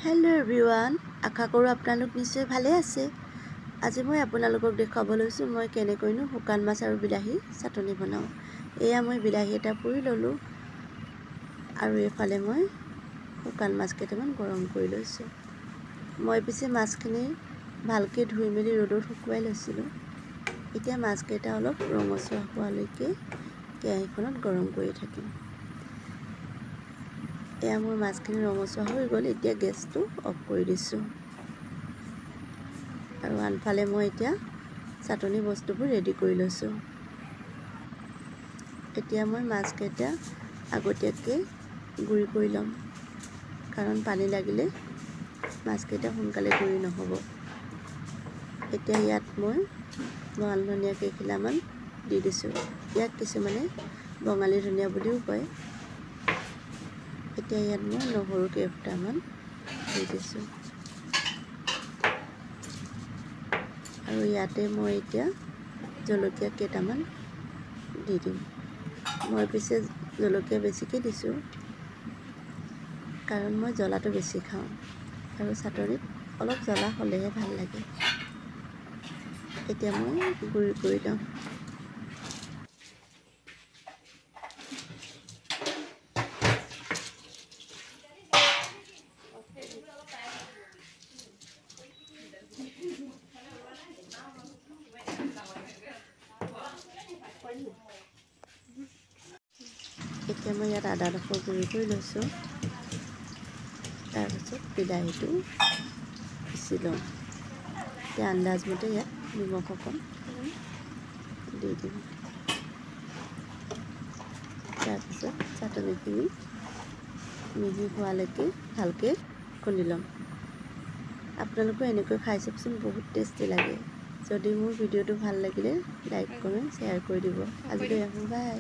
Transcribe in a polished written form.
Hello' everyone, আশা কৰোঁ আপোনালোক নিশ্চয় ভালে আছে। আজি মই আপোনালোকক দেখুৱাব লৈছোঁ মই কেনেকৈনো শুকান মাছ আৰু বিলাহী চাটনি বনাওঁ। এয়া মই বিলাহী এটা পুৰি ল'লোঁ আৰু এইফালে মই শুকান মাছ কেইটামান গৰম কৰি লৈছোঁ। মই পিছে মাছখিনি ভালকৈ ধুই মেলি ৰ'দত শুকুৱাই লৈছিলোঁ। এতিয়া মাছকেইটা অলপ ৰঙচুৱা হোৱালৈকে কেৰাহীখনত গৰম কৰি থাকিম। এয়া মোৰ মাছখিনি ৰঙচুৱা হৈ গ'ল। এতিয়া গেছটো অফ কৰি দিছোঁ আৰু আনফালে মই এতিয়া চাটনি বস্তুবোৰ ৰেডি কৰি লৈছোঁ। এতিয়া মই মাছকেইটা আগতীয়াকৈ গুড়ি কৰি ল'ম, কাৰণ পানী লাগিলে মাছকেইটা সোনকালে গুড়ি নহ'ব। এতিয়া ইয়াত মই বঙালী ধনিয়া কেইখিলামান দি দিছোঁ। ইয়াক কিছুমানে বঙালী ধনিয়া বুলিও কয়। এতিয়া ইয়াত মই নহৰু কেইফুটামান দি দিছোঁ আৰু ইয়াতে মই এতিয়া জলকীয়া কেইটামান দি দিম। মই পিছে জলকীয়া বেছিকৈ দিছোঁ, কাৰণ মই জ্বলাটো বেছি খাওঁ আৰু চাটনিত অলপ জ্বলা হ'লেহে ভাল লাগে। এতিয়া মই গুড়ি কৰি ল'ম। এতিয়া মই ইয়াত আদা ডোখৰ গুড়ি কৰি লৈছোঁ। তাৰপাছত বিলাহীটো পিচি লওঁ। এতিয়া আন্দাজমতে ইয়াত নিমখ অকণ দি দিম। তাৰপিছত চাটনিখিনি মিহি হোৱালৈকে ভালকৈ খুন্দি ল'ম। আপোনালোকেও এনেকৈ খাই চাবচোন, বহুত টেষ্টি লাগে। যদি মোৰ ভিডিঅ'টো ভাল লাগিলে লাইক, কমেণ্ট, শ্বেয়াৰ কৰি দিব। আজিলৈ আহোঁ, বাই।